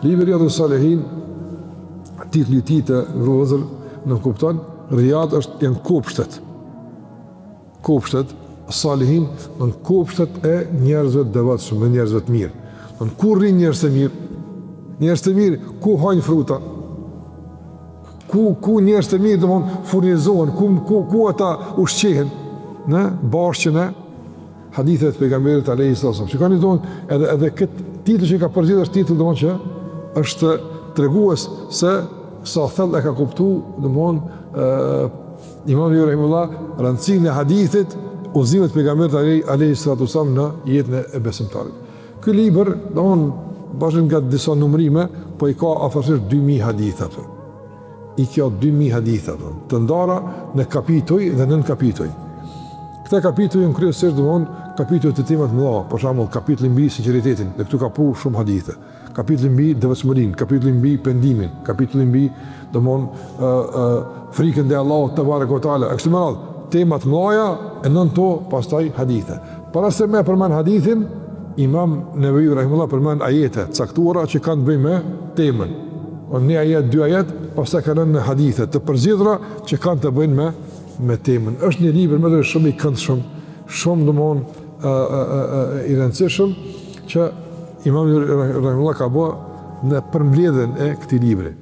Libri Rijadu Salihin, titulli i tij të nderuar vëllezër, nënkupton, Rijad është janë kopshtet. Kopshtet, Salihin, në kopshtet e njerëzve të devotshëm dhe njerëzve të mirë. Në ku rrinë njerëz të mirë? Njerëz të mirë, ku hajnë fruta? Ku, ku njerëz të mirë, domethënë, furnizohen, ku, ku, ku ata ushqehen në bahçen e haditheve të pejgamberit alejhi selam. Shikoni domethënë, edhe, edhe këtë titull që ka përzgjedh është titull, domethënë që është tregues se sa thellë e ka kuptu, domethënë, Imam Neveviu rahimehullah, rëndësinë e hadithit, udhëzimit të pejgamberit alejhi salatu selam në jetën e besimtarit. Ky libër, domethënë, bazuar nga disa numërime, po i ka afërsisht 2000 hadithe aty. I ka 2000 hadithe aty, të ndara në kapituj dhe nënkapituj. Këta kapituj janë kryesisht, domethënë, kapituj të temave të mëdha, për shembull, kapitulli mbi sinqeritetin, dhe këtu ka pru shumë hadithe. Kapitulli mbi devotshmërinë, kapitulli mbi pendimin, kapitulli mbi, domethënë, ë ë frikën ndaj Allahut tebareke ve teala, e kështu me radhë, tema të mëdha e nën to pastaj hadithe. Para se me përmend hadithin, Imam Neveviu rahimehullah përmend ajete të caktuara që kanë të bëjnë me temën. O një ajet, dy ajet, pastaj kalon në hadithe të përzgjedhura që kanë të bëjnë me me temën. Është një libër me të shumë i këndshëm, shumë domethënë ë ë ë i rëndësishëm që Imam rahimehullah ka bë në përmbledhjen e këtij libri.